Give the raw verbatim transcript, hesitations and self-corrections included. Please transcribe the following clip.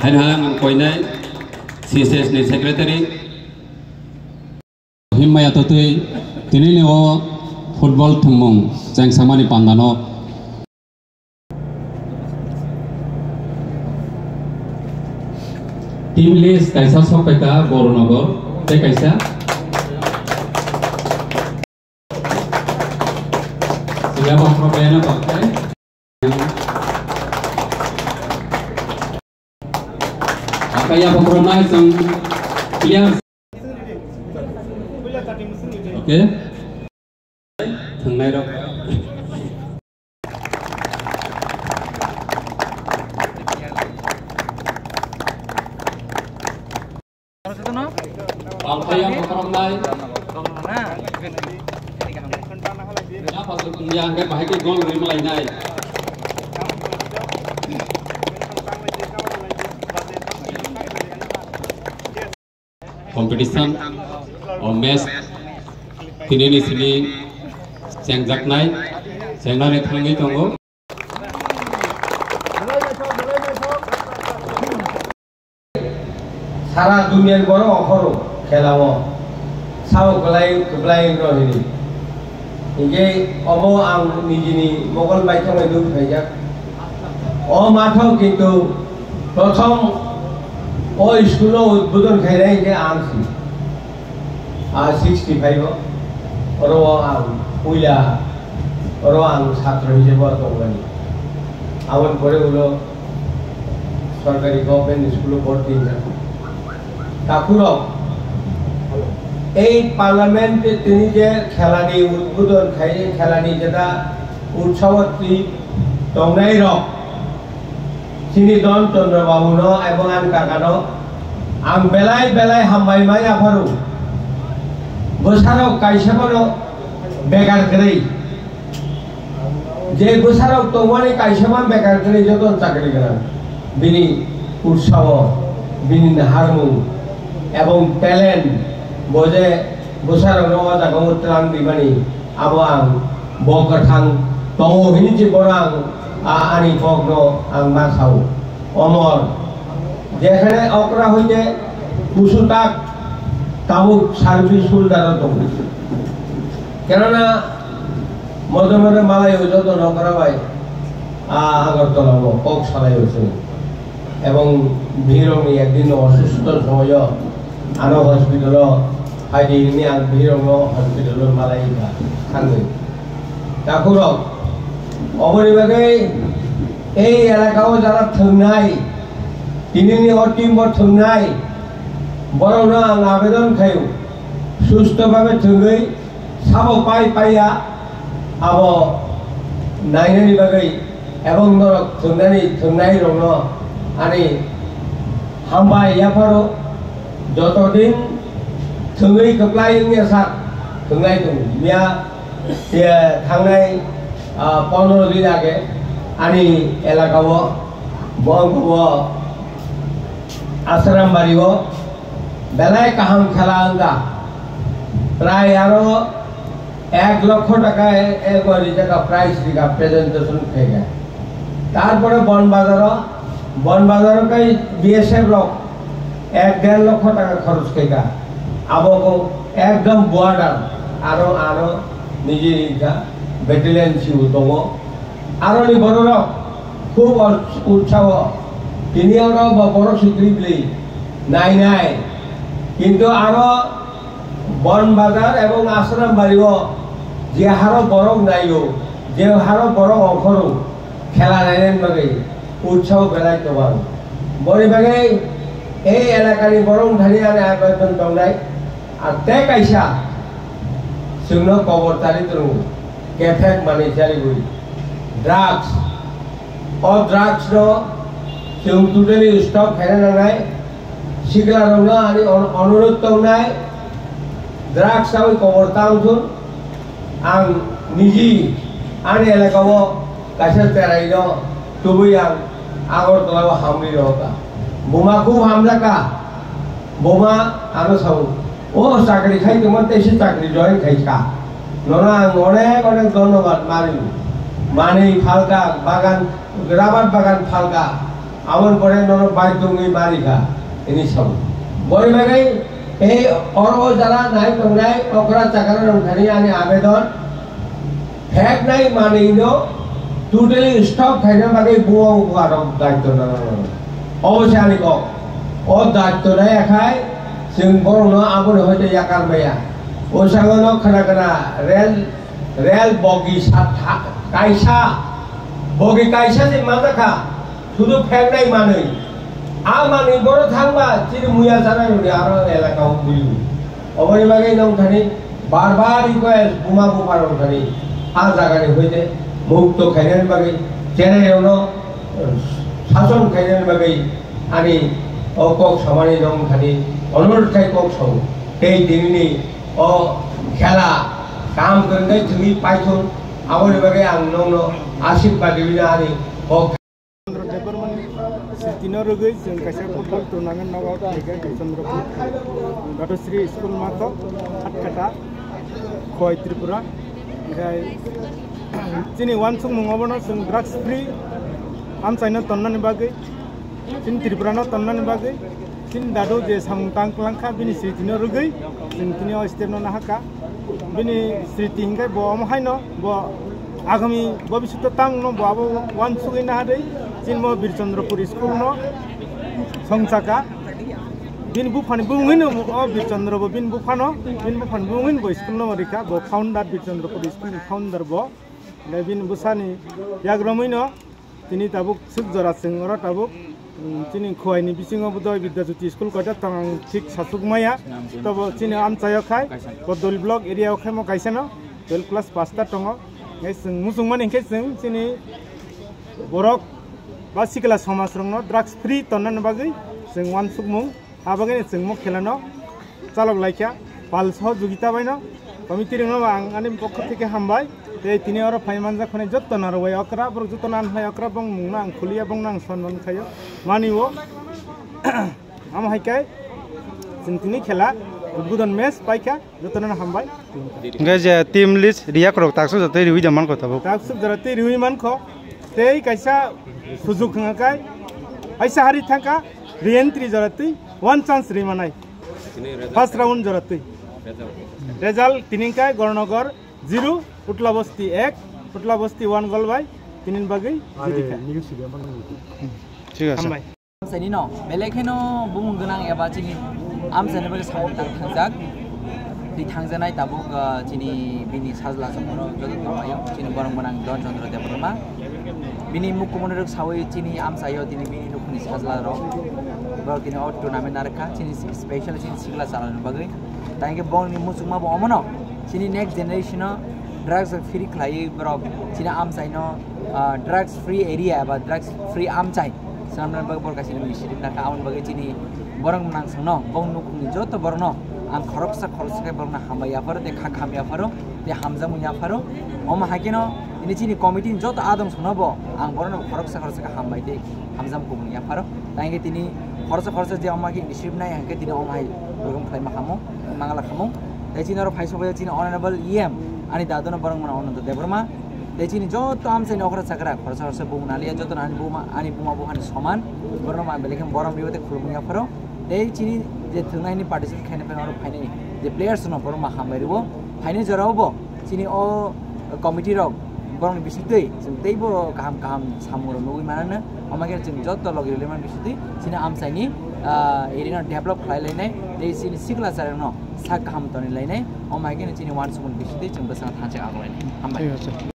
Haino ang koinai C S S ni secretary. Himmaya totwi tinini o football thwngmung chengsamani pandano. Team list kaisa sokpaikha Bornogor, tei kaisa. Siyabo problem baktai. Akaya pokronai chwng clear. Okay. Thwngnai rok. Palpaya pokronai. Ya pasal yang ke bahai ke gol rim lainai. Competition o match tinini simi chengjaknai, chengnani thangwi tongo. Sara duniani borok okhoro khelao sao kwlai kwplai wngno hini. Hinkhe obo ang nijini mogol baithangbai nukphaijak. O matho kintu prothom o school-o udbodon khainai hinkhe ang si. A sixty-five o, oro ang puila, oro ang satro hisebo tongmani. Aboni pore ulo sorkari government school-o borti wngkha. Takhurok, ei parliament tini je khelani udbodon khai, khelani jeta utsaho twi tongnai rok, chini Don Chandra Babu no ebong ani kaka no ang belai belai hambai ma yapharo. Bwsarok kaisa bono bekar kwrwi. Je bwsarok tongmani kaisa man bekar kwrwi joto chakri gwnang. Bini utsaho, bini naharmung ebong talent bo je bwsarokno o jaga o twlang rimani abo ang bo kwthang tongo hini je bono ang a-, ani kokno ang ma sao. Omor, jekhane okra hoite kusu tak tabuk service holder o tongo. Kenana modhe modhe malai o joto nokra bai, a, Agartala o kok salai o chwng. Ebong bhirokni ekdin osustho somoyo ano hospital o phaidi hwnwi ang bhirokno hospital o malai kha thangwi. Takhurok, oboni bagwi ei elaka o jara thwngnai, tinini o team bo thwngnai, borokno ang abedon khaio, sustho bhabe thwngwi sabo pai paiya abo nainani bagwi ebong norok thwngnani thwngnairokno ani hambai yapharo joto din thwngwi kwplai wngya sak thwngnai tongo. Miya, eh, thangnai, ah, pondro din age ani elaka o bo, bo Asrambari o belai kaham khela wngkha. Prai aro ek lokho taka e-, ego rijak kha, prize rikha, presentation khaikha. Tarpore Bon Bazar o, Bon Bazar o kai B S F rok ek der lokho taka khoros khaikha. Abo bo ekdom border, aro, aro niji rikha, battalion sibo tongo. Aroni bororok khub ur-, utsaho. Tini oro bo borok si twi bwlwi nai nai. Kintu aro Bon Bazar ebong Asrambari o je haro borok naio, je haro borok ongkhoro khela nainani bagwi utsaho belai kwbang. Boni bagwi ei elakani borok thani ani abeton tongnai. Ar tei kaisa chwngno kobor tari tongo, kephek manwi charigwi. Drugs. O drugs no chwng totally stop khaina nangnai. Sikla rokno ani on-, onurodh tongnai. Drugs chawi kobor ta wngthun. Ang niji ani elaka o kaisa cherai no tubui ang Agartala o hamri rohor kha. Buma khub hamjak kha. Buma ano sao, "O chakri khai tongma tei se chakri join khai kha. Nono ang onek onek dhonnobad mari. Manwi phalka bagan, rabar bagan phalka." Aboni pore nono baidhyo wngwi barikha, ini sabo. Boni bagwi tei oro o jara nai tongnai okra chakra rok thani ani abedon, phek nai manwi no totally stop khaina bagwi buo buarok daityo nana nango. Obo se ani kok. O daityo nai akhai chwng borokno aboni hoite yakar maya. O sango no khna khna rel, rel bogi sa tha-, kaisa, bogi kaisa se manjakha. Sudu phengnai manwi. A manwi bono thangba chini muya chanai rwdi aro elaka o buiwi. Oboni bagwi nong thani bar bar request buma bupha nong thani a jaga ni hoite mukto khainani bagwi chenai rokno, eh, sason khainani bagwi ani o kok samani nong thani onurodh khai kok sao. Tei tinini o khela kam kwrwngwi thwngwi paithung aboni bagwi ang nongno ashirbad rwina ani kok. Chandra Debbarmani sritino rwgwi chwng kaisa football tournament nogo khaikha Birchandrapur Dato Sri School matho Hatkata, Khowai, Tripura. Onkhe chini uansukmung obono chwng drugs free amchaino tonnani bagwi, chini Tripurano tonnani bagwi, chini dadu je samung tang kwlangkha bini sritino rwgwi chwng tini o step no nahakha. Bini sriti hinkhe bo omo haino bo agami bobiswt tangno bo abo uansugwi naharwi chini bo Birchandrapur school no songchaka. Bini buphani bumungwino o Birchandra bo bini buphano, bini buphani bumungwino bo school no rikha, bo founder, Birchandrapur school ni founder bo. Bini bwsani yagromwino tini tabuk swk jora chwng oro tabuk, mm, chini Khowai ni bisingo bodoi Vidya Jyoti school koita tong ang thik sasuk maya. Tobo chini amchaio khai Kodol block area o khaimo kaisa no twelve class pass ta tongo. Ngai chwng muchung mani khe chwng chini borok ba sikla somaj rokno drugs free tonna ni bagwi chwng uansukmung. Abagini chwngmo khelano chalok laikha, pal sohojogita baino committee rokno ang ani pokho theke hambai. Tei tini oro phai manjak khonai jotto narwai okra, borok jotto nan hai okra, bong mungno ang khuliya, bongno ang sonman khaio. Mani o, amo hai khe chwng tini khela udbodon match paikha, jotto nano hambai. Hingke je team list riyak rok taksa jotto riwi da mankho tabuk. Taksa jora tei riwi mankho, tei kaisa sujuk hwnga kai, kaisa hari thangka, re-entry jora tei. One chance ri manai. First round jora twi. Result tini kai Gornogor zero, Utlabosti ek, Utlabosti one goal bai tini bagwi jiti kha. Thik ase. Hambai. Amchaini no belai kheno bumung gwnang eba chini amchaini bagwi samung tang thangjak. Twi thangjanai tabuk, ah, chini bini sajla songmoro joto tonglaio. Chini borok gwnang Don Chandra Debbarma. Bini mukhumunirok sawi chini amchaio tini bini nukhungni sajlarok. Borok tini o tournament narwkha chini special chini sikla chalani bagwi. Tangkhe bongni muchungma bo omono chini next generation o drugs o free khlaiwi borok chini amchaino, ah, drugs free area eba drugs free amchai swnamna bagwi borok kaisa initiative nakha. Aboni bagwi chini borok nangsongno bong nukhungni joto borokno ang khoroksa khoroksa khe borokno hambai yapharo tei kha kham yapharo tei hamjakmung yapharo. Omo hai kheno tini chini committee ni joto adong sono bo ang borokno khoroksa khoroksa khe hambai tei hamjakmung yapharo. Tai hwnkhe tini khoroksa khoroksa je omo hai khe initiative nai hwnkhe tini omo hai program khlaima khamu, mangala khamu. Tei chini oro phai sobai chini honorable E M ani dadono borok mano Ananta Debbarma. Tei chini joto amchaini okra chakra khoroksa khoroksa bumung naliya joto ani buma ani buma buphani soman. Borokno ma belai khe borom riwi tei khulumung yapharo. Tei chini je thwngnaini participate khaina phai oro phainai je players no borok ma hambai rwo. Phainai jorao bo chini o committee rok borokni bisingtwi chwng teibo kaham kaham samung rok nugwi mananw. Omo khe chwng joto logi rwlaimani bisingtwi chini amchaini, ah, area no develop khlai lainai tei chini sikla chwrairokno sak kaham tonwi lainai. Omo hai kheno chini uansukmung bisingtwi chwng bwskango thansa kha lainai. Hambai. Thik ase.